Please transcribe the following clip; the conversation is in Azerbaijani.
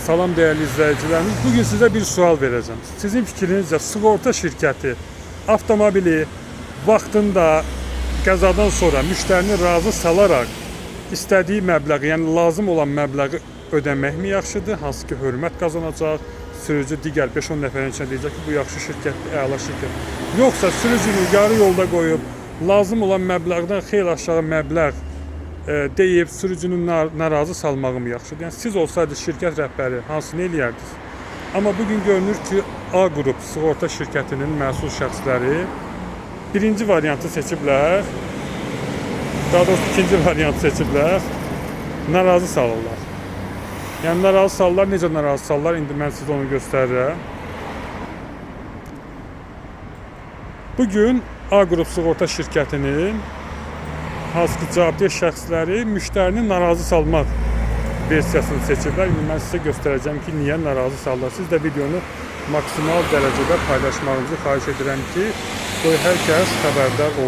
Salam değerli izləyicilərimiz. Bugün sizə bir sual verəcəm. Sizin fikrinizcə sığorta şirkəti avtomobili vaxtında qəzadan sonra müştərini razı salaraq istədiyi məbləği, yəni lazım olan məbləği ödəməkmi yaxşıdır, hansı ki hörmət qazanacaq, sürücü digər 5-10 nəfərin içində deyəcək ki, bu yaxşı şirkətdir, əla şirkət. Yoxsa sürücünü yarı yolda qoyub lazım olan məbləğdən xeyli aşağı məbləğ deyib sürücünü narazı salmağı mı yaxşıdır? Yəni siz olsaydınız şirkət rəhbəri hansını eləyərdiniz? Amma bu gün görünür ki, A qrup sığorta şirkətinin məsul şəxsləri birinci variantı seçiblər. Daha doğrusu ikinci variantı seçiblər. Narazı salırlar. Yəni narazı salırlar, necə narazı salırlar? İndi mən sizə onu göstərirəm. Bu gün A qrup sığorta şirkətinin hansı ki cavabdeh şəxsləri müştərini narazı salmaq versiyasını seçiblər. İndi mən sizə göstərəcəm ki, niyə narazı salırlar. Siz də videonu maksimal dərəcədə paylaşmağınızı xahiş edirəm ki, qoy hər kəs xəbərdar olsun.